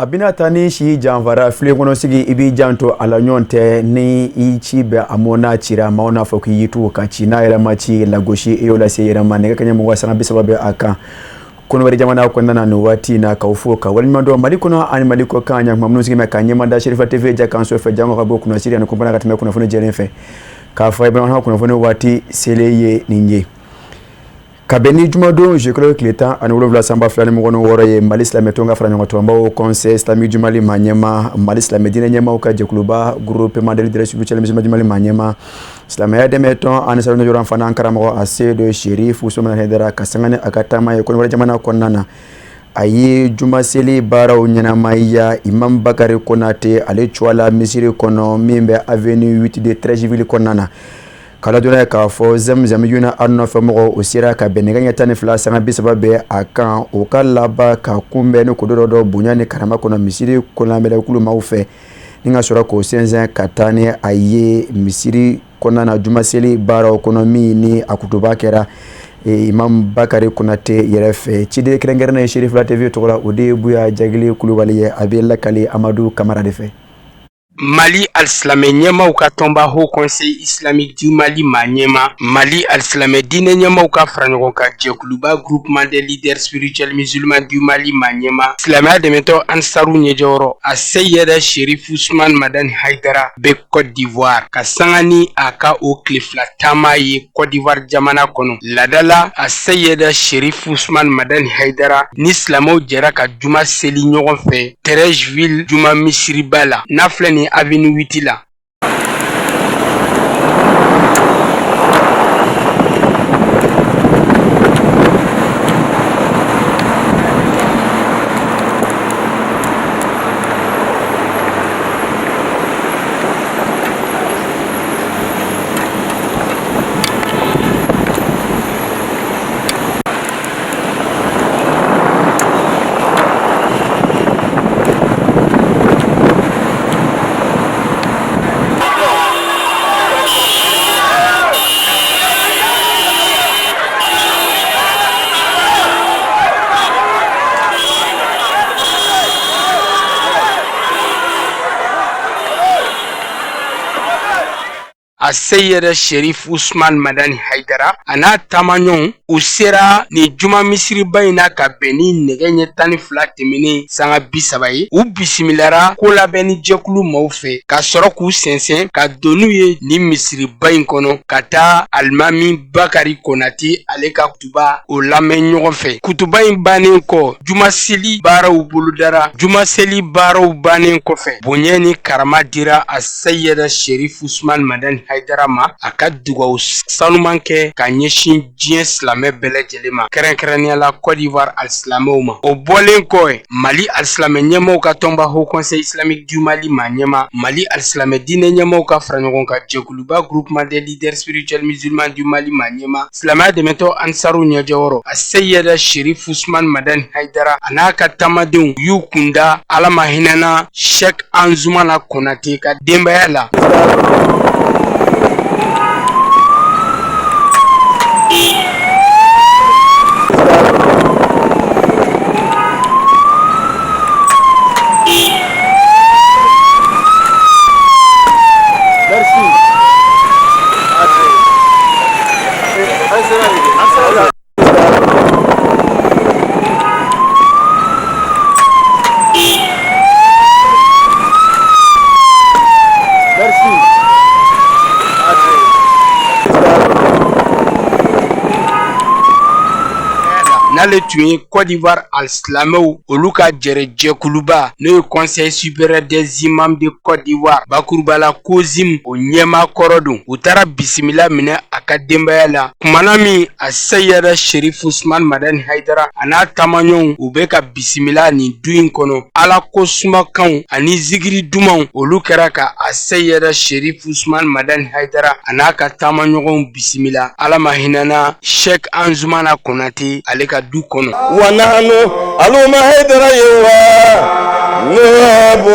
A bɛna taa ni si janfara filen kɔnɔ sigi, i b'i janto a la. Ɲɔgɔn tɛ ni i ci bɛ a mɔ n'a cira, maaw n'a fɔ k'i y'i to ka ci, n'a yɛrɛ ma ci lagosi, i y'o lase yɛrɛ ma. Nɛgɛ kaɲɛ 20 sanga 30 bɛ a kan Kɔnɔwari jamana kɔnɔna na nin waati in na. K'aw fo ka waleɲuman dɔn Mali kɔnɔ ani Mali kɔ kan. Ɲakuma minnu sigi bɛ ka ɲɛma da Serifa TV ja kan so fɛ, jango ka bɔ kunnasiri ani kɔnpana ka tɛmɛ kunnafoni jɛlen fɛ, k'a fɔ a ye bamanankan kunnafoni waati selen ye nin ye. Ka bɛn ni jumadon juillet tile 17 san 2026 ye, Mali silamɛtɔn ka fara ɲɔgɔn tɔnbaw Conseil islamique du Mali maa ɲɛma, Mali silamɛ diinɛ ɲɛmaw ka jɛkuluba Groupement des leaders spirituels musulmans du Mali maa ɲɛma, silamɛya dɛmɛ tɔn ani sanu fana karamɔgɔ Aseyidu Serifu Usumani Hayidara, ka sanga ni a ka taama ye Kɔnɔwari jamana kɔnɔna na, a ye jumaseli baaraw ɲɛnamaya Imam Bakari Konate ale cuwa la misiri kɔnɔ min bɛ avenue 8 de Treichville kɔnɔna na. Kala dɔrɔn k'a fɔ Zamzamiyuna a nɔfɛ mɔgɔ, o sera ka bɛn nɛgɛ ɲɛ 12 sanga 30 bɛ a kan. O ka laban ka kunbɛn ni ko dɔ dɔ bonya ni karama kɔnɔ misiri kɔnɔmɛlɛkulu maaw fɛ, ni ka sɔrɔ k'o sɛnsɛn ka taa ni a ye misiri kɔnɔna na jumaseli baaraw kɔnɔ, min ni a kutuba kɛra Imam Bakari Konate yɛrɛ fɛ. Ciden kɛrɛnkɛrɛnnen ye Serifila TV tɔgɔ la, o de ye Buya Jagili Kulubali ye, a bɛ lakali Amadu Kamara de fɛ. Mali alisilamɛ ɲɛmaw ka tɔnba Haut Conseil islamique du Mali maa ɲɛma, Mali alisilamɛ diinɛ ɲɛmaw ka fara ɲɔgɔn kan jɛkuluba Groupement des leaders spirituels musulmans du Mali maa ɲɛma, silamɛya dɛmɛtɔ Ansaru ɲɛjɔyɔrɔ Aseyida Sherif Usman Madani Hayidara bɛ Côte d'Ivoire, ka sanga ni a ka o tile fila taama ye Côte d'Ivoire jamana kɔnɔ. Laadala Aseyida Sherif Usman Madani Hayidara ni silamɛw jɛra ka juma seli ɲɔgɔn fɛ Treichville juma misiriba la, n'a filɛ nin avenue 8 la. Aseyida Sherif Usman Madani Hayidara a n'a taamaɲɔgɔnw, u sera nin juma misiriba in na ka bɛn ni nɛgɛ ɲɛ 12 tɛmɛnen sanga 30 ye. U bisimilara ko labɛnni jɛkulu maaw fɛ, ka sɔrɔ k'u sɛnsɛn ka don n'u ye nin misiriba in kɔnɔ, ka taa alimami Bakari Konate ale ka kutuba o lamɛn ɲɔgɔn fɛ. Kutuba in bannen kɔ, jumaseli baaraw bolodara. Jumaseli baaraw bannen kɔfɛ, bonya ni karama dira Aseyida Sherif Usman Madani Hayidara ma, a ka dugawu sanuman kɛ ka ɲɛsin diɲɛ silamɛ bɛɛ lajɛlen ma, kɛrɛnkɛrɛnnenya la Côte d'Ivoire alisilamɛw ma. O bɔlen kɔ, Mali alisilamɛ ɲɛmaw ka tɔnba Haut Conseil islamique du Mali maa ɲɛma, Mali alisilamɛ diinɛ ɲɛmaw ka fara ɲɔgɔn kan jɛkuluba Groupement des leaders spirituels musulmans du Mali maa ɲɛma, silamɛya dɛmɛtɔ Ansaru ɲɛjɔyɔrɔ Aseyida Sherif Usman Madani Hayidara a n'a ka taamadenw y'u kunda Ala ma hinɛna Sheikh Anzumana Konate ka denbaya la. N'ale tun ye Côte d'Ivoire alisilamɛw olu ka jɛrɛjɛkuluba, n'o ye Conseil supérieur des imams de Côte d'Ivoire, bakuruba la COSIM, o ɲɛmaa kɔrɔ don. U taara bisimila minɛ a ka denbaya la. Kumana min Aseyida Sherif Usman Madani Hayidara a n'a taamaɲɔgɔnw, u bɛ ka bisimila nin du in kɔnɔ, Ala ko sumakanw ani zikiri dumanw, olu kɛra ka Aseyida Sherif Usman Madani Hayidara a n'a ka taamaɲɔgɔnw bisimila, Ala ma hinɛna Sheikh Anzumana Konate ale ka du kɔnɔ. Wa nahnu aluma Hayidara ye wa nuhibbu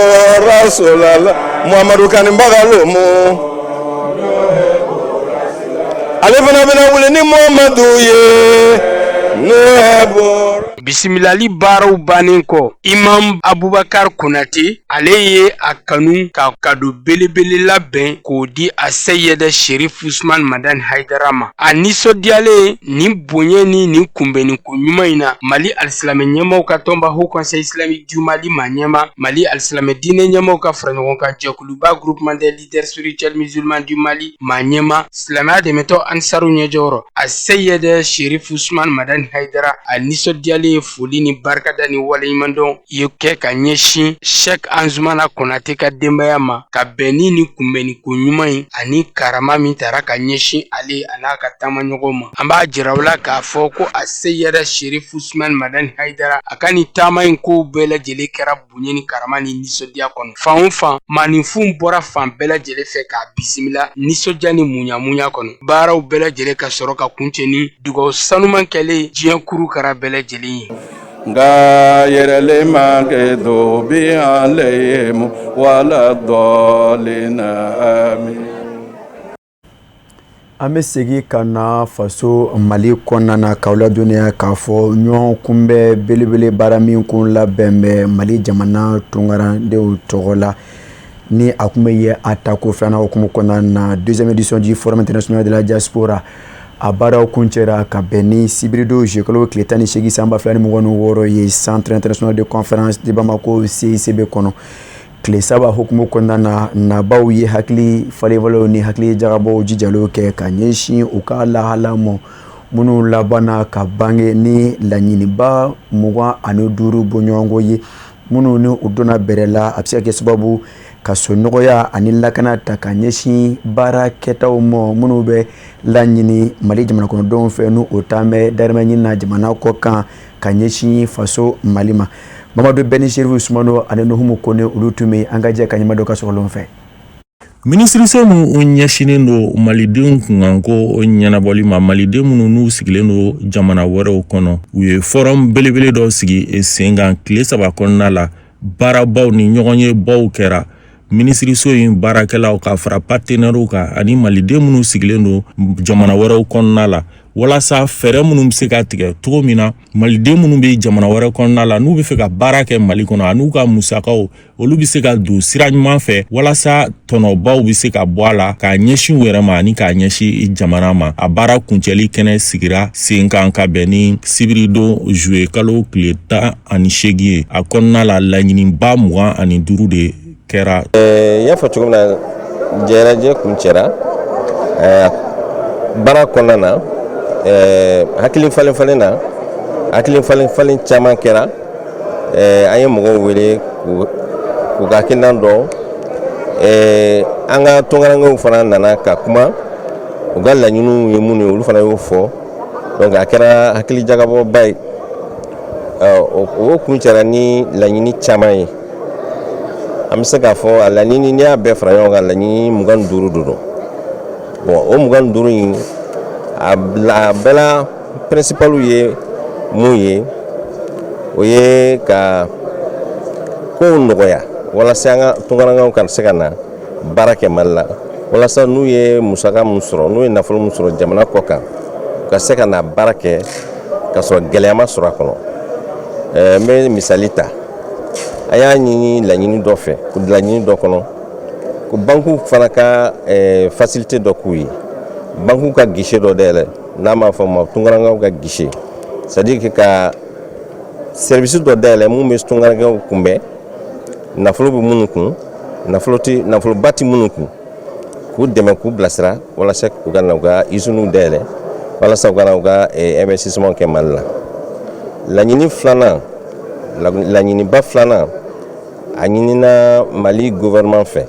rasulallah Muhamadu kanubaga lo mu ale fana bɛna wuli ni Muhamadu ye nuhibbu. Bisimilali baaraw bannen kɔ, Imam Abubakar Konate, ale ye a kanu ka cadeau belebele labɛn k'o di a Seyɛdɛ Sherif Usman Madani Hayidara ma. A nisɔndiyalen nin bonya ni nin kunbɛnniko ɲuman in na, Mali alisilamɛ ɲɛmaaw ka tɔnba, Haut Conseil islamique du Mali ma ɲɛma, Mali alisilamɛ diinɛ ɲɛmaaw ka faraɲɔgɔnkan jɛkuluba, Groupement des leaders spirituels musulmans du Mali ma ɲɛma, silamɛya dɛmɛtɔ Ansaru ɲɛjɔyɔrɔ, a Seyɛdɛ Sherif Usman Madani Hayidara, a nisɔndiyalen ye foli ni barikada ni waleɲumandɔn ye kɛ ka ɲɛsin Sheikh Anzumana Konate ka denbaya ma, ka bɛn ni nin kunbɛnniko ɲuman in ani karama min tara ka ɲɛsin ale a n'a ka taamaɲɔgɔnw ma. An b'a jira u la k'a fɔ ko a Seyɛdɛ Sherif Usman Madani Hayidara, a ka nin taama in kow bɛɛ lajɛlen kɛra bonya ni karama ni nisɔndiya kɔnɔ. Fan o fan, maaninfinw bɔra fan bɛɛ lajɛlen fɛ k'a bisimila nisɔndiya ni muɲamuɲa kɔnɔ. Baaraw bɛɛ lajɛlen ka sɔrɔ ka kuncɛ ni dugawu sanuman kɛlen diɲɛ kuru kɛra bɛɛ lajɛlen ye. Nka yɛrɛle ma kɛ do bi alayhim wala dɔlina, amin. An bɛ segin ka na faso Mali kɔnɔna na, k'aw ladɔnniya k'a fɔ ɲɔgɔn kunbɛn belebele baara min kun labɛn bɛ Mali jamana tunkarandenw tɔgɔ la, ni a kun bɛ ye a tako filanan hukumu kɔnɔna na, deuxième édition du Forum international de la diaspora, a baaraw kuncɛra ka bɛn ni sibiridon juillet tile 18 san 2026 ye, Centre international de conférence de Bamako, CICB kɔnɔ. Tile 3 hukumu kɔnɔna na, nabaw ye hakili falenfalenw ni hakili jagabɔw jijaliw kɛ ka ɲɛsin u ka lahala ma, minnu labanna ka bange ni laɲiniba 25 bɔɲɔgɔnko ye, minnu ni u donna bɛrɛ la, a bɛ se ka kɛ sababu ka sonɔgɔya ani lakana ta ka ɲɛsin baara kɛtaw ma, minnu bɛ laɲini Mali jamana kɔnɔdenw fɛ, n'u o taa bɛ darimɛ ɲini na jamana kɔ kan ka ɲɛsin faso Mali ma. Mamadu Bɛni, Serifu Sumano ani Nuhumu Kone, olu tun bɛ. An ka jɛ ka ɲɛma dɔ ka sɔgɔlen fɛ. Minisiriso min ɲɛsinnen don malidenw kunkanko ɲɛnabɔli ma, maliden minnu n'u sigilen don jamana wɛrɛw kɔnɔ, u ye forum belebele dɔ sigi sen kan. Tile 3 kɔnɔna la, baarabaw ni ɲɔgɔnyebaw kɛra minisiriso in baarakɛlaw ka fara partenaires kan ani maliden minnu sigilen don jamana wɛrɛw kɔnɔna la, walasa fɛɛrɛ minnu bɛ se ka tigɛ cogo min na, maliden minnu bɛ jamana wɛrɛ kɔnɔna la, n'u bɛ fɛ ka baara kɛ Mali kɔnɔ, an'u ka musakaw, olu bɛ se ka don sira ɲuman fɛ, walasa tɔnɔbaw bɛ se ka bɔ a la k'a ɲɛsin u yɛrɛ ma ani k'a ɲɛsin jamana ma. A baara kuncɛli kɛnɛ sigira sen kan ka bɛn ni sibiridon juillet kalo tile 18 ye. A kɔnɔna la, laɲiniba 25 de kɛra. N y'a fɔ cogo min na, jɛnajɛ kuncɛra baara kɔnɔna na, hakili falen falen na, hakili falen falen caman kɛra. An ye mɔgɔw wele k'u ka hakilina dɔn. An ka tunkarankew fana nana ka kuma, u ka laɲiniw ye minnu ye, olu fana y'o fɔ. Donc a kɛra hakili jagabɔba ye. O kuncɛra ni laɲini caman ye. An bɛ se k'a fɔ a laɲini, n'i y'a bɛɛ fara ɲɔgɔn kan, laɲini 25 de don. Bon, o 25 in, a bɛɛ la principal ye mun ye? O ye ka kow nɔgɔya walasa an ka tunkarankew ka se ka na baara kɛ Mali la, walasa n'u ye musaka min sɔrɔ, n'u ye nafolo min sɔrɔ jamana kɔ kan, u ka se ka na baara kɛ ka sɔrɔ gɛlɛya ma sɔrɔ a kɔnɔ. N bɛ misali ta. An y'a ɲini laɲini dɔ fɛ, laɲini dɔ kɔnɔ, ko banque fana ka facilité dɔ k'u ye, banque ka guichet dɔ dayɛlɛ, n'a m'a fɔ ma tunkarankew ka guichet, c'est à dire que ka service dɔ dayɛlɛ mun bɛ tunkarankew kunbɛn, nafolo bɛ minnu kun, nafolo tɛ, nafoloba tɛ minnu kun, k'u dɛmɛ, k'u bilasira, walasa u ka na u ka usines dayɛlɛ, walasa u ka na u ka investissement kɛ Mali la. Laɲini filanan, laɲiniba filanan, a ɲinina Mali gouvernement fɛ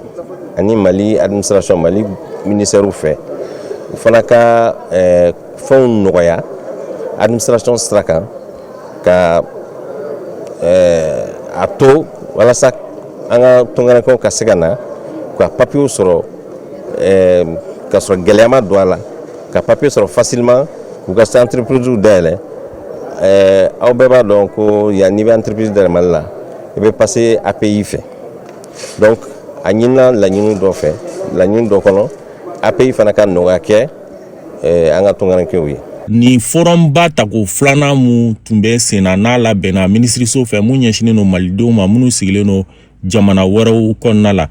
ani Mali administration, Mali ministère fɛ, u fana ka fɛnw nɔgɔya administration sira kan, ka a to walasa an ka tunkarankew ka se ka na ka papiyew sɔrɔ ka sɔrɔ gɛlɛya ma don a la, ka papiye sɔrɔ facilement, k'u ka se entreprise dayɛlɛ. Aw bɛɛ b'a dɔn ko yan, n'i bɛ entreprise dayɛlɛ Mali la, i bɛ passer API fɛ. Donc a ɲinina laɲini dɔ fɛ, laɲini dɔ kɔnɔ, API fana ka nɔgɔya kɛ an ka tunkarankew ye. Nin forumba tako filanan mun tun bɛ sen na, n'a labɛnna minisiriso fɛ, mun ɲɛsinnen don malidenw ma minnu sigilen don jamana wɛrɛw kɔnɔna la,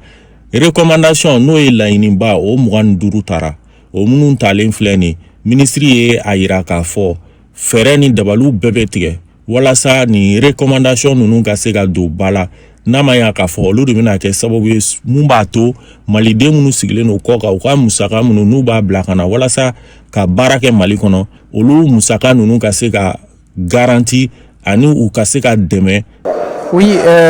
recommandation, n'o ye laɲiniba o 25 tara, o minnu talen filɛ nin, minisiri ye a yira k'a fɔ fɛɛrɛ ni dabaliw bɛɛ bɛ tigɛ walasa nin recommandation ninnu ka se ka don ba la, n'a ma ɲa k'a fɔ olu de bɛna kɛ sababu ye mun b'a to maliden minnu sigilen don kɔ kan, u ka musaka minnu n'u b'a bila ka na walasa ka baara kɛ Mali kɔnɔ, olu musaka ninnu ka se ka garanti ani u ka se ka dɛmɛ. Oui,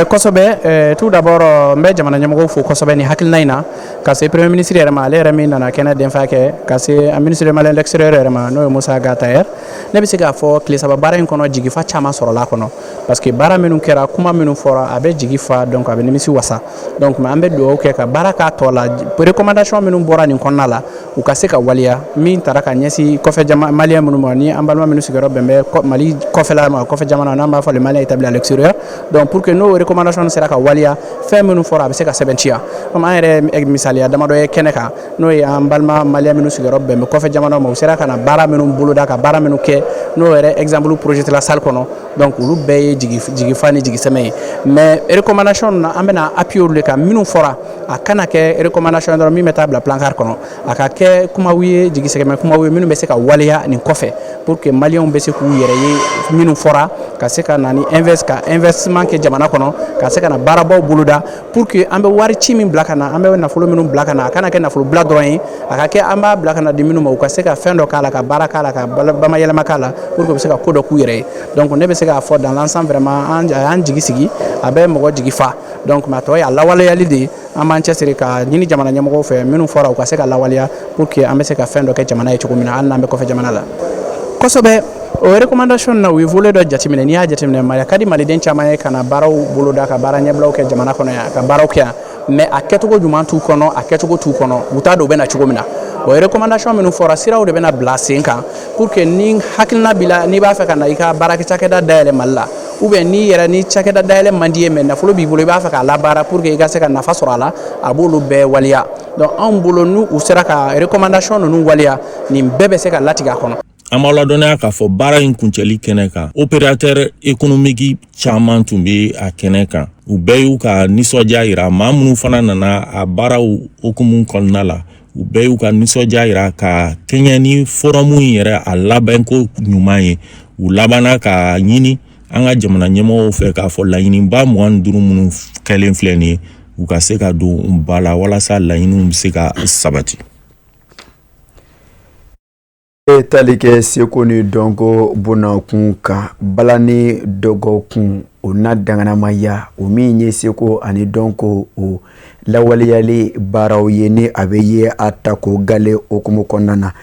kosɛbɛ. Tout d'abord, n bɛ jamana ɲɛmɔgɔw fo kosɛbɛ ni hakilina in na, ka se premier ministre yɛrɛ ma, ale yɛrɛ min nana kɛnɛ denfa kɛ, ka se ministre des Maliens l'extérieur yɛrɛ ma, n'o ye Moussa Ag Attaher. Ne bɛ se k'a fɔ tile 3 baara in kɔnɔ, jigifa caman sɔrɔla a kɔnɔ, parce que baara minnu kɛra, kuma minnu fɔra, a bɛ jigi fa, donc a bɛ nimisi wasa. Donc an bɛ dugawu kɛ ka baara k'a tɔ la, recommandation minnu bɔra nin kɔnɔna la, u ka se ka waleya. Min taara ka ɲɛsin kɔfɛ jama malien minnu ma, ni an balima minnu sigiyɔrɔ bɛn bɛ Mali kɔfɛla ma, kɔfɛ jamana, n'an b'a fɔ les Maliens établis à l'extérieur, donc pour que n'o recommandation sera ka waleya, fɛn minnu fɔra, a bɛ se ka sɛbɛntiya. Comme an yɛrɛ misaliya damadɔ ye kɛnɛ kan, n'o ye an balima malien minnu sigiyɔrɔ bɛn bɛ kɔfɛ jamanaw ma, u sera ka na baara minnu boloda, ka baara minnu kɛ, n'o yɛrɛ exemple projeté la salle kɔnɔ. Donc olu bɛɛ ye jigifa ni jigisɛmɛ ye. Mais recommandation na, an bɛna appuyer olu de kan. Minnu fɔra, a kana kɛ recommandation dɔrɔn min bɛ taa bila placard kɔnɔ, a ka kɛ kumaw ye, jigisɛmɛ kumaw ye, minnu bɛ se ka waleya nin kɔfɛ, pour que malienw bɛ se k'u yɛrɛ ye minnu fɔra, ka se ka na ni invest, ka investissement kɛ jamana kɔnɔ, ka se ka na baarabaw boloda, pour que an bɛ wari ci min bila ka na, an bɛ nafolo minnu bila ka na, a kana kɛ nafolo bila dɔrɔn ye, a ka kɛ an b'a bila ka na di minnu ma, u ka se ka fɛn dɔ k'a la, ka baara k'a la, ka bamayɛlɛma k'a la, pour que u bɛ se ka ko dɔ k'u yɛrɛ ye. Donc ne bɛ se k'a fɔ, dans l'ensemble, vraiment, an a y'an jigi sigi, a bɛ mɔgɔ jigi fa. Donc mais a tɔ ye a lawaleyali de ye. An b'an cɛsiri ka ɲini jamana ɲɛmɔgɔw fɛ, minnu fɔra, u ka se ka lawaleya, pour que an bɛ se ka fɛn dɔ kɛ jamana ye cogo min na, hali n'an bɛ kɔfɛ jamana la. Kosɛbɛ, o recommandation na, u ye volet dɔ jateminɛ. N'i y'a jateminɛ, Mali ka di maliden caman ye ka na baaraw boloda, ka baara ɲɛbilaw kɛ jamana kɔnɔ yan, ka baaraw kɛ yan, mais a kɛcogo ɲuman t'u kɔnɔ, a kɛcogo t'u kɔnɔ, u t'a dɔn u bɛ na cogo min na. O recommandation minnu fɔra, siraw de bɛna bila sen kan, pour que ni hakilina b'i la, n'i b'a fɛ ka na i ka baarakɛ cakɛda dayɛlɛ Mali la, ou bien n'i yɛrɛ ni cakɛda dayɛlɛ man di ye, mais nafolo b'i bolo, i b'a fɛ k'a labaara pour que i ka se ka nafa sɔrɔ a la, a b'olu bɛɛ waleya. Donc anw bolo, n'u u sera ka recommandation ninnu waleya, nin bɛɛ bɛ se ka latigɛ a kɔnɔ. An b'aw ladɔnniya k'a fɔ baara in kuncɛli kɛnɛ kan, opérateur économique caman tun bɛ a kɛnɛ kan. U bɛɛ y'u ka nisɔndiya yira. Maa minnu fana nana a baaraw hukumu kɔnɔna la, u bɛɛ y'u ka nisɔndiya yira ka kɛɲɛ ni forum in yɛrɛ a labɛnko ɲuman ye. U labanna ka ɲini an ka jamana ɲɛmɔgɔw fɛ k'a fɔ laɲiniba 25 minnu kɛlen filɛ nin ye, u ka se ka don ba la walasa laɲiniw bɛ se ka sabati. E tali kɛ seko ni dɔnko bonnakun kan, balani dɔgɔkun o na danganamaya, o min ye seko ani dɔnko o lawaleyali baaraw ye, ni a bɛ ye a tako gale hukumu kɔnɔna na,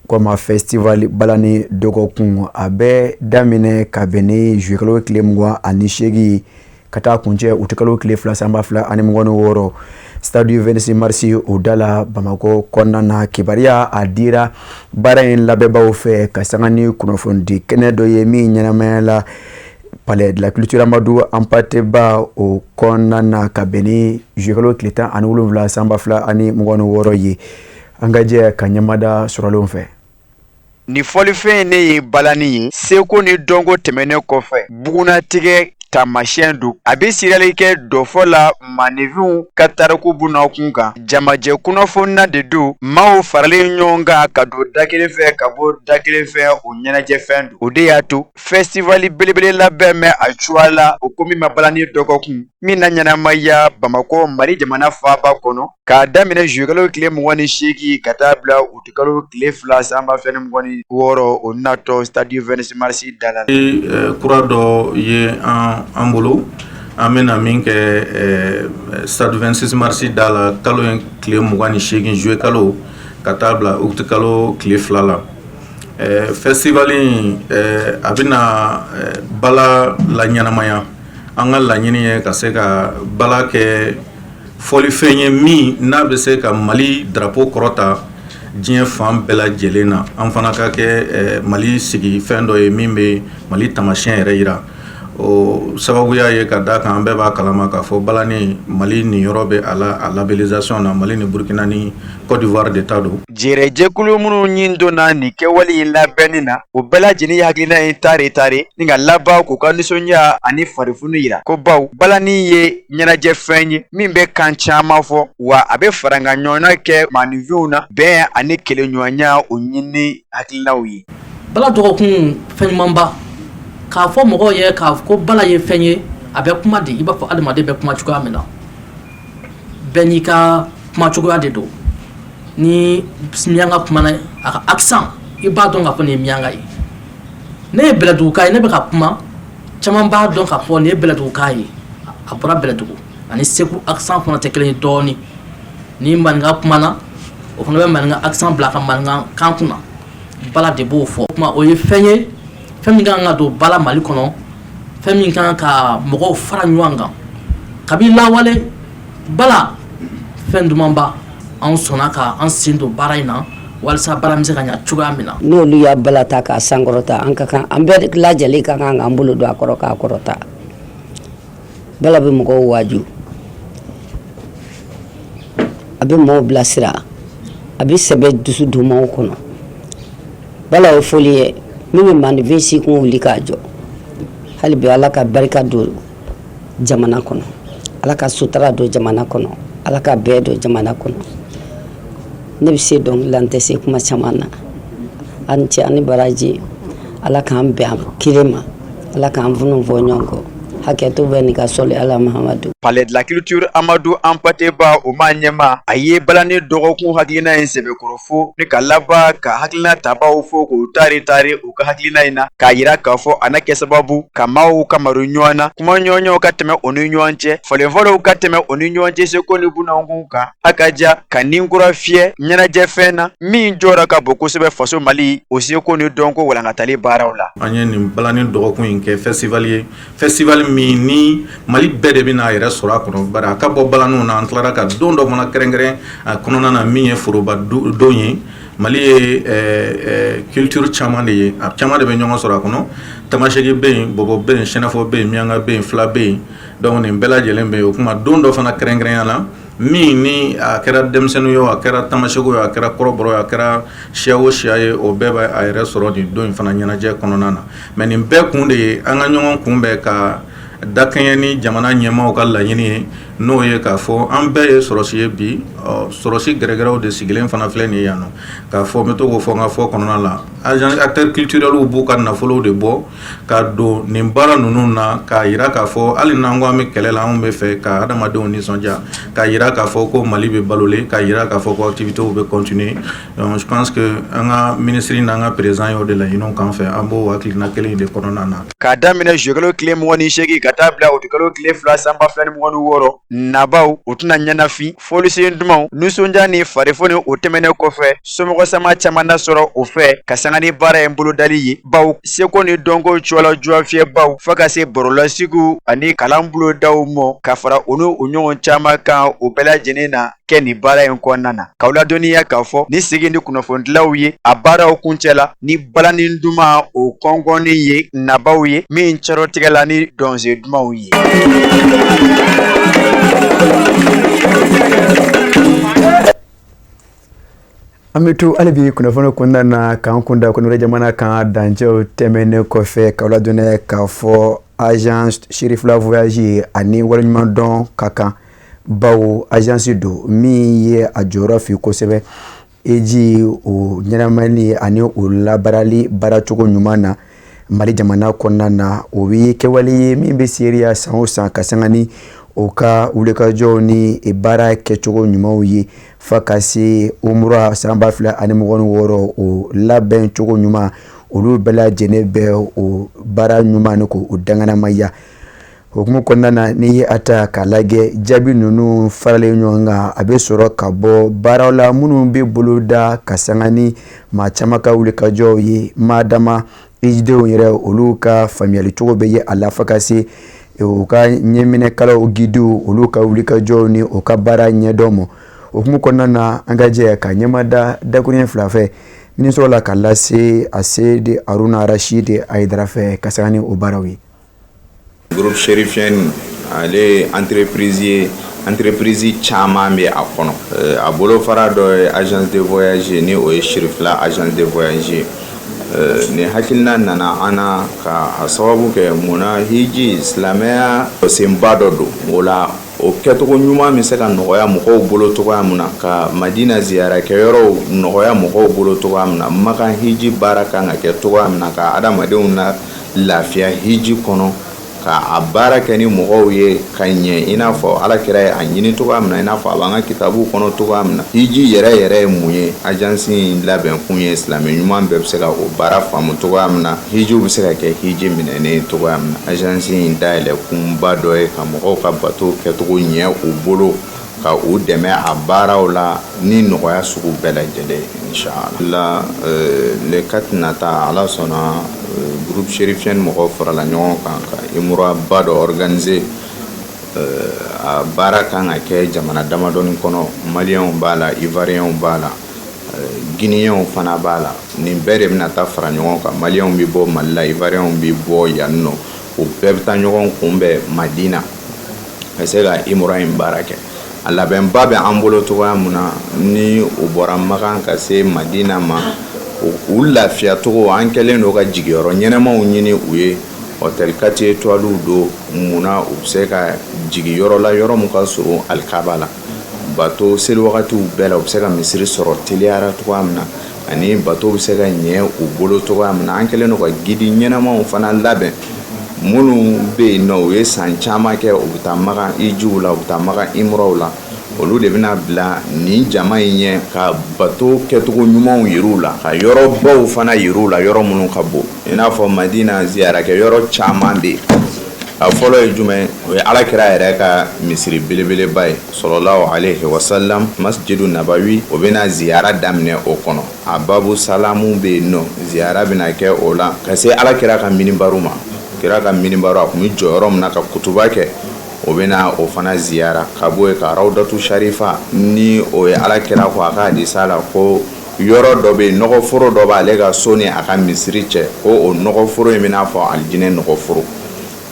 kɔma festival balani dɔgɔkun, a bɛ daminɛ ka bɛn ni juillet kalo tile 28 ka taa kuncɛ août kalo tile 2 san 2026, stade 26 mars o da la Bamakɔ kɔnɔna na. Kibaruya a dira baara in labɛnbaw fɛ ka sanga ni kunnafonidi kɛnɛ dɔ ye min ɲɛnamaya la Palais de la Culture Amadou Hampâté Bâ o kɔnɔna na, ka bɛn ni juillet kalo tile 17 san 2026 ye. An ka jɛ ka ɲɛmada sɔrɔlenw fɛ. Nin fɔlifɛn ne ye balani ye. Seko ni dɔnko tɛmɛnen kɔfɛ, bugunnatigɛ taamasiyɛn don. A bɛ sirali kɛ dɔfɔ la maaninfinw ka tariku bunakun kan. Jamajɛ kunnafoniya de don, maaw faralen ɲɔgɔn kan ka don da kelen fɛ, ka bɔ da kelen fɛ, o ɲɛnajɛfɛn don. O de y'a to festival belebele labɛn bɛ a cogoya la, o ko min ma balani dɔgɔkun min na ɲɛnamaya Bamakɔ, Mali jamana faaba kɔnɔ, k'a daminɛ juillet kalo tile 28 ka taa bila août kalo tile 2 san 2026 o natɔ, stade 26 mars da la. Kura dɔ ye an bolo, an bɛna min kɛ stade 26 mars da la, kalo in tile 28 juillet kalo ka taa bila août kalo tile 2 la. Festival in, a bɛna bala la ɲɛnamaya. An ka laɲini ye ka se ka bala kɛ fɔlifɛn ye min n'a bɛ se ka Mali drapeau kɔrɔta diɲɛ fan bɛɛ lajɛlen na. An fana ka kɛ Mali sigi fɛn dɔ ye min bɛ Mali tamasiyɛn yɛrɛ yira. O sababuya ye ka da kan, an bɛɛ b'a kalama k'a fɔ balani, Mali nin yɔrɔ bɛ a la, a labellisation na, Mali ni Burkina ni Côte d'Ivoire de ta don. Jɛrɛjɛkulu minnu ɲin donna nin kɛwale in labɛnni na, o bɛɛ lajɛlen ye hakilina in tare tare ni ka laban k'u ka nisɔndiya ani farifoni yira ko baw balani ye ɲɛnajɛfɛn ye min bɛ kan caman fɔ, wa a bɛ farankan ɲɔgɔnna kɛ maaninfinw na, bɛn ani kelenɲɔgɔnya o ɲini hakilinaw ye. Bala dɔgɔkun fɛn ɲumanba k'a fɔ mɔgɔw ye k'a fɔ ko bala ye fɛn ye, a bɛ kuma di i b'a fɔ adamaden bɛ kuma cogoya min na. Bɛɛ n'i ka kuma cogoya de don. Ni miyanka kumana, a ka accent, i b'a dɔn k'a fɔ nin ye miyanka ye. Ne ye bɛlɛduguka ye, ne bɛ ka kuma, caman b'a dɔn k'a fɔ nin ye bɛlɛduguka ye, a bɔra Bɛlɛdugu. Ani Segu accent fana tɛ kelen ye dɔɔnin. Ni maninka kumana, o fana bɛ maninka accent bila a ka maninka kan kunna. Bala de b'o fɔ. O o ye fɛn ye, fɛn min kan ka don bala Mali kɔnɔ, fɛn min kan ka mɔgɔw fara ɲɔgɔn kan kabi lawale. Bala fɛn dumanba, an sɔnna ka an sen don baara in na walasa baara bɛ se ka ɲɛ cogoya min na. N'olu y'a bala ta k'a sankɔrɔta, an ka kan, an bɛɛ lajɛlen ka kan k'an bolo don a kɔrɔ k'a kɔrɔta. Bala bɛ mɔgɔw waaju, a bɛ mɔgɔw bilasira, a bɛ sɛbɛ dusu don mɔgɔw kɔnɔ. Bala ye foli ye min bɛ maaninfin si kun wuli k'a jɔ. Hali bi, Ala ka barika don jamana kɔnɔ, Ala ka sutura don jamana kɔnɔ, Ala ka bɛn don jamana kɔnɔ. Ne bɛ se dɔnkili la, n tɛ se kuma caman na. A ni ce, ani baraji. Ala k'an bɛn kelen ma, Ala k'an funu fɔ ɲɔgɔn kɔ. Hakɛto bɛ nin ka sɔli Ala Mahamadu. Palais de la Culture Amadou Hampâté Bâ, o maa ɲɛmaa, a ye balani dɔgɔkun hakilina in sɛbɛkɔrɔ fo ni ka laban ka hakilina tabaw fo k'u tari tari u ka hakilina in na, k'a yira k'a fɔ a na kɛ sababu ka maaw ka maru ɲɔgɔn na, kuma ɲɔgɔnɲɔgɔn ka tɛmɛ o ni ɲɔgɔn cɛ, falenfalenw ka tɛmɛ o ni ɲɔgɔn cɛ seko ni bunakun kan. A ka ja ka nin kura fiyɛ ɲɛnajɛfɛn na min jɔyɔrɔ ka bon kosɛbɛ faso Mali o seko ni dɔnko walankatali baaraw la. An ye nin balani dɔgɔkun in kɛ festival ye, festival min ni Mali bɛɛ de bɛna a yɛrɛ sɔrɔ a kɔnɔ. Bari a ka bɔ balaniw na, an tilara ka don dɔ fana kɛrɛnkɛrɛn a kɔnɔna na min ye foroba don ye. Mali ye culture caman de ye, a caman de bɛ ɲɔgɔn sɔrɔ a kɔnɔ. Tamaseki bɛ yen, bɔbɔ bɛ yen, sɛnɛfɔ bɛ yen, miyanka bɛ yen, fila bɛ yen. Donc nin bɛɛ lajɛlen bɛ yen. O kuma, don dɔ fana kɛrɛnkɛrɛnya la min ni a kɛra denmisɛnnin ye o, a kɛra tamaseko ye, a kɛra kɔrɔbɔrɔ ye, a kɛra siya o siya ye, o bɛɛ bɛ a yɛrɛ sɔrɔ nin don in fana ɲɛnajɛ kɔnɔna na. Mais nin bɛɛ kun de ye an ka ɲɔgɔn kunbɛn ka dakɛɲɛ ni jamana ɲɛmaaw ka laɲini ye, n'o ye k'a fɔ an bɛɛ ye sɔrɔsi ye bi. Sɔrɔsi gɛrɛgɛrɛw de sigilen fana filɛ nin ye yan nɔ. K'a fɔ, n bɛ to k'o fɔ n ka fɔ kɔnɔna la, agent acteur culturel b'u ka nafolow de bɔ ka don nin baara ninnu na, k'a jira k'a fɔ hali n'an ko an bɛ kɛlɛ la, anw bɛ fɛ ka adamadenw nisɔndiya, k'a jira k'a fɔ ko Mali bɛ balolen, k'a jira k'a fɔ ko activités bɛ continuer. Donc je pense que an ka ministre n'an ka président y'o de laɲiniw k'an fɛ, an b'o hakilina kelen in de kɔnɔna na. K'a daminɛ juillet kalo tile 28 ka taa bila utikalo tile 2 san 2026, nabaw u tɛna ɲɛnafin. Fɔlisen dumanw, nisɔndiya ni farifoni, o tɛmɛnen kɔfɛ, somɔgɔ sama caman na sɔrɔ o fɛ ka sanga ni baara in bolodali ye, baw seko ni dɔnko cɔla jɔfiyɛbaw fo ka se barolasigiw ani kalan bulodaw mɔ, ka fara u n'u ɲɔgɔn caman kan, o bɛɛ lajɛlen na kɛ nin baara in kɔnɔna na. K'aw ladɔnniya k'a fɔ ni sigi ni kunnafonidilaw ye a baaraw kuncɛ la ni balani duman o kɔnkɔnni ye nabaw ye min cɛrɔtigɛla ni dɔnsen dumanw ye. An bɛ to hali bi kunnafoni kɔnɔna na k'an kun da Kɔnɔwari jamana kan. Dancɛw tɛmɛnen kɔfɛ, k'aw ladɔnniya k'a fɔ agence Cherifla Voyage ani waleɲumandɔn ka kan, bawo agence don min ye a jɔyɔrɔ fi kosɛbɛ hiji o ɲɛnamani ani o labaarali baaracogo ɲuman na Mali jamana kɔnɔna na. O ye kɛwale ye min bɛ seereya san o san ka sanga ni o ka wulikajɔw ni baara kɛcogo ɲumanw ye, fa ka se umura san 2026 o labɛn cogo ɲuman. Olu bɛɛ lajɛlen bɛ o baara ɲuman ni k'o danganamaya hukumu kɔnɔna na. N'i ye a ta k'a lajɛ, jaabi ninnu faralen ɲɔgɔn kan, a bɛ sɔrɔ ka bɔ baaraw la minnu bɛ boloda ka sanga ni maa caman ka wulikajɔw ye, maa dama hijidenw yɛrɛ olu ka faamuyali cogo bɛ ye a la, fo ka se u ka ɲɛminɛkalaw, guidew, olu ka wulikajɔw ni u ka baara ɲɛdɔn ma. Hukumu kɔnɔna na, an ka jɛ ka ɲɛmada dakuruɲɛ fila fɛ min sɔrɔla ka lase a se de Haruna Rashidi Hayidara fɛ ka sanga ni o baaraw ye. Groupe Chérifien ale ye entreprise ye, entreprise caman bɛ a kɔnɔ. A bolofara dɔ ye agence de voyage ye, ni o ye Cherifla agence de voyage ye. Nin hakilina nana an na ka a sababu kɛ mun na? Hiji, silamɛya senba dɔ don. O la, o kɛcogo ɲuman bɛ se ka nɔgɔya mɔgɔw bolo cogoya min na, ka Madina ziyarakɛyɔrɔw nɔgɔya mɔgɔw bolo cogoya min na, Makan hiji baara kan ka kɛ cogoya min na, ka adamadenw na lafiya hiji kɔnɔ, ka a baara kɛ ni mɔgɔw ye ka ɲɛ, i n'a fɔ Ala kira ye a ɲini cogoya min na, i n'a fɔ a b'an ka kitabuw kɔnɔ cogoya min na. Hiji yɛrɛ yɛrɛ ye mun ye? Agence in labɛn kun ye silamɛ ɲuman bɛɛ bɛ se ka o baara faamu cogoya min na, hijiw bɛ se ka kɛ hiji minɛnen cogoya min na. Agence in dayɛlɛ kunba dɔ ye ka mɔgɔw ka bato kɛcogo ɲɛ u bolo, ka u dɛmɛ a baaraw la ni nɔgɔya sugu bɛɛ lajɛlen, inshallah. Le 4 nata, Ala sɔnna, groupe Chérifien mɔgɔw farala ɲɔgɔn kan ka umuraba dɔ organiser. A baara kan ka kɛ jamana damadɔni kɔnɔ. Maliyɛnw b'a la, Ivoiriyɛnw b'a la, Guinéenw fana b'a la. Nin bɛɛ de bɛna taa fara ɲɔgɔn kan. Maliyɛnw bɛ bɔ Mali la, Ivoiriyɛnw bɛ bɔ yan nɔ, o bɛɛ bɛ taa ɲɔgɔn kunbɛn Madina ka se ka imura in baara kɛ. A labɛnba bɛ an bolo cogoya min na, ni u bɔra Makan ka se Madina ma, u lafiyacogo, an kɛlen don ka jigiyɔrɔ ɲɛnamaw ɲini u ye, hôtel 4 étoiles don. Munna u bɛ se ka jigin yɔrɔ la, yɔrɔ min ka surun alikaba la, bato seli wagatiw bɛɛ la, u bɛ se ka misiri sɔrɔ teliyara cogoya min na, ani bato bɛ se ka ɲɛ u bolo cogoya min na. An kɛlen don ka guide ɲɛnamaw fana labɛn, minnu bɛ yen nɔ, u ye san caman kɛ, u bɛ taa Makan hijiw la, u bɛ taa Makan imuraw la. Olu de bɛna bila nin jama in ɲɛ ka bato kɛcogo ɲumanw yir'u la, ka yɔrɔbaw fana yir'u la, yɔrɔ minnu ka bon, i n'a fɔ Madina ziyarakɛ yɔrɔ caman bɛ yen. A fɔlɔ ye jumɛn? O ye Ala kira yɛrɛ ka misiri belebeleba ye, sɔlɔlahu alayhi wasalam, Masjidu Nabawi. O bɛna ziyara daminɛ o kɔnɔ. A babu salamu bɛ yen nɔ, ziyara bɛna kɛ o la ka se Ala kira ka minibaru ma. Kira ka minibaru, a tun bɛ jɔ yɔrɔ min na ka kutuba kɛ, o bɛna o fana ziyara. Ka bɔ yen, ka rawdatu sharifa, ni o ye Ala kira ko a ka hadisa la ko yɔrɔ dɔ bɛ yen, nɔgɔforo dɔ b'ale ka so ni a ka misiri cɛ, ko o nɔgɔforo in bɛna fɔ alijinɛ nɔgɔforo.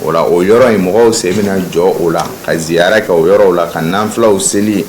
O la, o yɔrɔ in, mɔgɔw sen bɛna jɔ o la ka ziyara kɛ o yɔrɔw la, ka nanfilaw seli.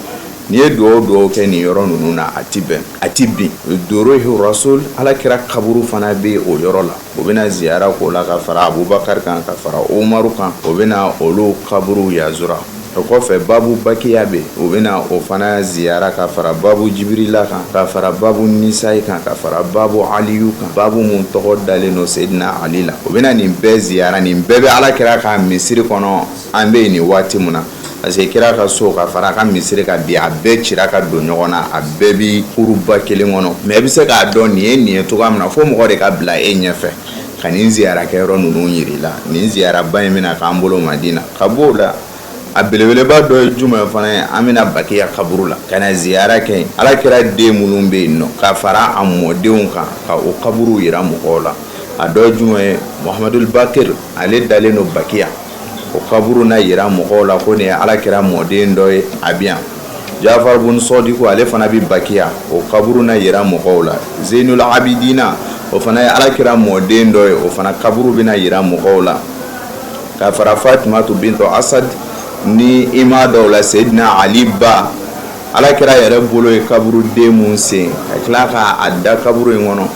N'i ye dugawu dugawu kɛ nin yɔrɔ ninnu na, a ti bɛn, a ti bin. Dorohi Rasul, Ala kira kaburu fana bɛ o yɔrɔ la, o bɛna ziyara k'o la, ka fara Abubakar kan, ka fara Umaru kan, o bɛna olu kaburu yazura. O kɔfɛ, babu Bakiya bɛ, o bɛna o fana ziyara, ka fara babu Jibirila kan, ka fara babu Nisayi kan, ka fara babu Aliyu kan, babu mun tɔgɔ dalen don Seyidina Ali la. O bɛna nin bɛɛ ziyara. Nin bɛɛ bɛ Ala kira ka misiri kɔnɔ an bɛ yen nin waati mun na, parce que kira ka so ka fara a ka misiri kan bi, a bɛɛ cira ka don ɲɔgɔn na, a bɛɛ bi kuruba kelen kɔnɔ. Mais i bɛ se k'a dɔn nin ye nin ye cogoya min na, fo mɔgɔ de ka bila e ɲɛfɛ ka nin ziyara kɛyɔrɔ ninnu yir'i la. Nin ziyaraba in bɛna k'an bolo Madina. Ka b'o la, a belebeleba dɔ ye jumɛn fana ye? An bɛna Bakiya kaburu la ka na ziyara kɛ yen. Ala kira den minnu bɛ yen nɔ, ka fara a mɔdenw kan, ka o kaburu yira mɔgɔw la. A dɔ ye jumɛn ye? Muhamadul Bakir, ale dalen don Bakiya, o kaburu na yira mɔgɔw la ko nin ye Ala kira mɔden dɔ ye, a bɛ yan. Jafar bun Sɔdiku, ale fana bɛ Bakiya, o kaburu na yira mɔgɔw la. Zeinul Abidina, o fana ye Ala kira mɔden dɔ ye, o fana kaburu bɛna yira mɔgɔw la, ka fara Fatimatu bintu Asad, ni i m'a dɔw la, Seyidina Ali ba. Ala kira yɛrɛ bolo ye kaburuden mun sen, ka tila k'a da kaburu in kɔnɔ,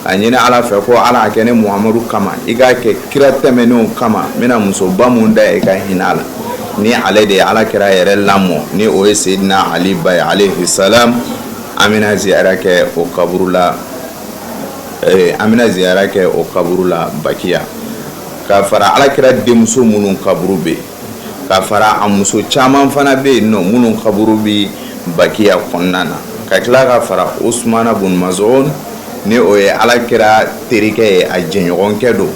a ɲini Ala fɛ ko Ala a kɛ ne Muhamadu kama, i k'a kɛ kira tɛmɛnenw kama, n bɛna musoba mun da i ka hinɛ a la, ni ale de ye Ala kira yɛrɛ lamɔ, ni o ye Seyidina Ali ba ye, alayhi salam. An bɛna ziyara kɛ o kaburu la, an bɛna ziyara kɛ o kaburu la Bakiya, ka fara Ala kira denmuso minnu kaburu bɛ yen, ka fara a muso caman fana bɛ yen nɔ minnu kaburu bɛ Bakiya kɔnɔna na, ka tila ka fara Usumana bun Mazun, ni o ye Ala kira terikɛ ye, a jɛɲɔgɔnkɛ don.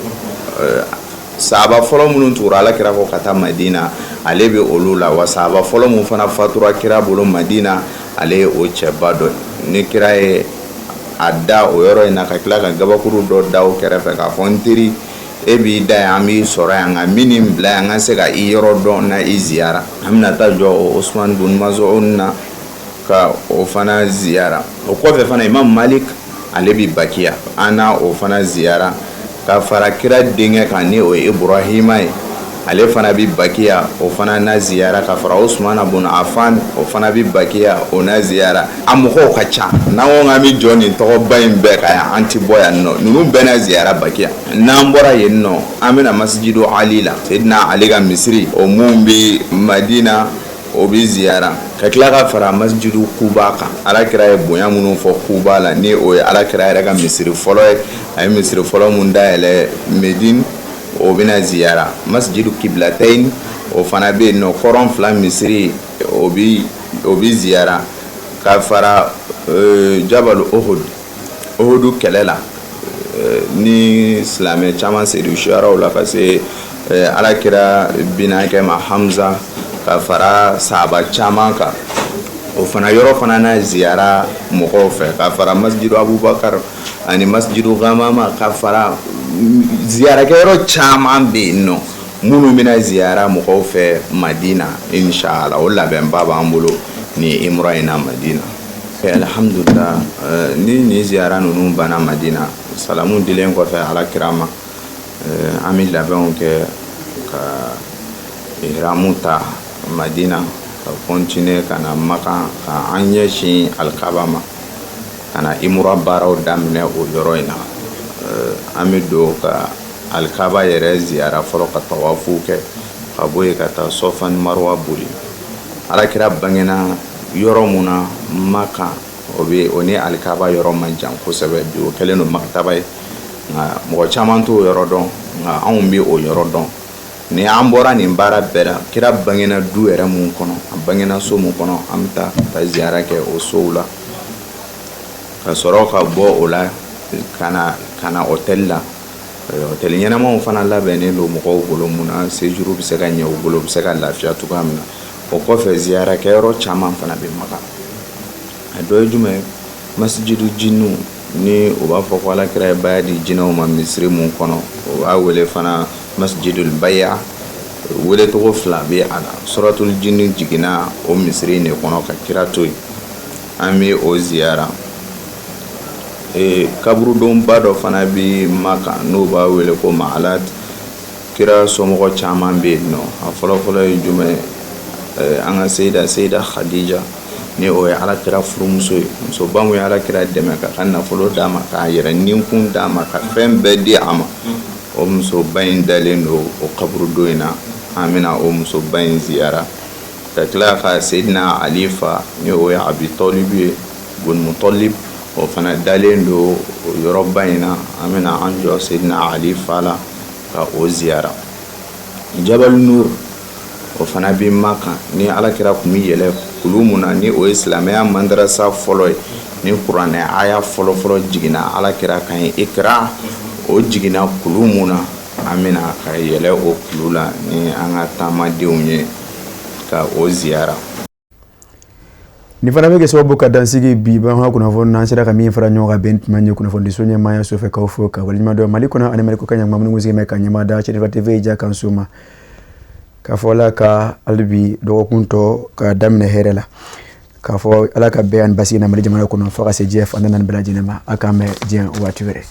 Sahaba fɔlɔ minnu tugura Ala kira kɔ ka taa Madina, ale bɛ olu la wa. Sahaba fɔlɔ min fana fatura kira bolo Madina, ale ye o cɛba dɔ ye. Ni kira ye a da o yɔrɔ in na, ka tila ka gabakuru dɔ da o kɛrɛfɛ k'a fɔ: n teri, e b'i da yan, an b'i sɔrɔ yan, nka min nin bila yan, n ka se ka i yɔrɔ dɔn na i ziyara. An bɛna taa jɔ o Usman bun Mazun na ka o fana ziyara. O kɔfɛ fana, Imam Malik, ale bɛ Bakiya, an na o fana ziyara, ka fara kira denkɛ kan, ni o ye Ibrahima ye. Ale fana bɛ Bakiya, o fana na ziyara, ka fara Usumana bun Afan, o fana bɛ Bakiya, o na ziyara. A mɔgɔw ka ca, n'an ko k'an bɛ jɔ nin tɔgɔba in bɛɛ kan yan, an tɛ bɔ yan nɔ. Ninnu bɛɛ na ziyara Bakiya. N'an bɔra yen nɔ, an bɛna Masijidu Ali la, Seyidina Ali ka misiri o mun bɛ Madina, o bɛ ziyara, ka tila ka fara Masijidu Kuba kan. Alakira ye bonya minnu fɔ Kuba la, ni o ye Alakira yɛrɛ ka misiri fɔlɔ ye, a ye misiri fɔlɔ mun dayɛlɛ Medine, o bɛna ziyara. Masijidu Kiblatain, o fana bɛ yen nɔ, kɔrɔn fila misiri, o bɛ ziyara, ka fara Jabalu Ohud, Ohudu kɛlɛ la, ni silamɛ caman seyidu siyaraw la, ka se Alakira binakɛ ma Hamza, ka fara sahaba caman kan, o fana yɔrɔ fana na ziyara mɔgɔw fɛ, ka fara Masijidu Abubakar ani Masijidu Gamama, ka fara ziyarakɛyɔrɔ caman bɛ yen nɔ minnu bɛna ziyara mɔgɔw fɛ Madina, inshallah. O labɛnba b'an bolo ni imura in na Madina, alhamdulillah. Ni nin ziyara ninnu banna Madina, salamu dilen kɔfɛ Ala kira ma, an bɛ labɛnw kɛ ka ihramu ta Madina, ka continuer ka na Makan, ka an ɲɛsin Alikaba ma, ka na imura baaraw daminɛ o yɔrɔ in na. An bɛ don ka Alikaba yɛrɛ ziyara fɔlɔ, ka tawafu kɛ, ka bɔ yen ka taa Sɔfa ni Maruwa boli. Alakira bangena yɔrɔ mun na Makan, o bɛ o ni Alikaba yɔrɔ man jan kosɛbɛ. Bi, o kɛlen don makitaba ye, nka mɔgɔ caman t'o yɔrɔ dɔn, nka anw bɛ o yɔrɔ dɔn. Ni an bɔra nin baara bɛɛ la, kira bangena du yɛrɛ mun kɔnɔ, a bangena so mun kɔnɔ, an bɛ taa ka ziyara kɛ o sow la, ka sɔrɔ ka bɔ o la ka na hôtel la. Hôtel ɲɛnamaw fana labɛnnen don mɔgɔw bolo mun na séjour bɛ se ka ɲɛ u bolo, u bɛ se ka lafiya cogoya min na. O kɔfɛ, ziyara kɛyɔrɔ caman fana bɛ Makan. A dɔ ye jumɛn? Masijidu jinnu, ni u b'a fɔ ko Alakira ye baya di jinɛw ma misiri mun kɔnɔ, o b'a wele fana Masjidul Baya. Welecogo fila bɛ a la. Suratul Jinni jiginna o misiri in de kɔnɔ ka kira to yen, an bɛ o ziyara. Kaburudonba dɔ fana bɛ Makan, n'o b'a wele ko Mahalat. Kira somɔgɔ caman bɛ yen nɔ. A fɔlɔfɔlɔ ye jumɛn? An ka Seyida Khadija, ni o ye Alakira furumuso ye, musoba mun ye Alakira dɛmɛ ka nafolo d'a ma, k'a yɛrɛ ninkun d'a ma, ka fɛn bɛɛ di a ma, o musoba in dalen don o kaburudon in na. An bɛna o musoba in ziyara, ka tila ka Seyidina Ali fa, ni o ye Abi Tɔlibu ye, bun Mutɔlib, o fana dalen don o yɔrɔba in na. An bɛna an jɔ Seyidina Ali fa la ka o ziyara. Jabal Nur, o fana bɛ Makan, ni Alakira tun bɛ yɛlɛ kulu mun na, ni o ye silamɛya madarasa fɔlɔ ye, ni kuranɛ aya fɔlɔfɔlɔ jiginna Alakira kan ye, Ikra, o jiginna kulu mun na, an bɛna ka yɛlɛ o kulu la ni an ka taamadenw ye ka o ziyara. Nin fana bɛ kɛ sababu ka dansigi bi b'an ka kunnafoni n'an sera ka min fara ɲɔgɔn kan bɛn tuma ye kunnafonidiso ɲɛmaaya so fɛ, k'aw fo ka waleɲuman dɔn Mali kɔnɔ ani Mali kɔkan ɲama minnu sigilen bɛ ka ɲɛmaa da Serifa TV ja kan so ma, k'a fɔ Ala ka hali bi dɔgɔkun tɔ ka daminɛ hɛrɛ la, k'a fɔ Ala ka bɛn ani basigi na Mali jamana kɔnɔ, fo ka se diɲɛ fan naani bɛɛ lajɛlen ma. A k'an bɛn diɲɛ waati wɛrɛ.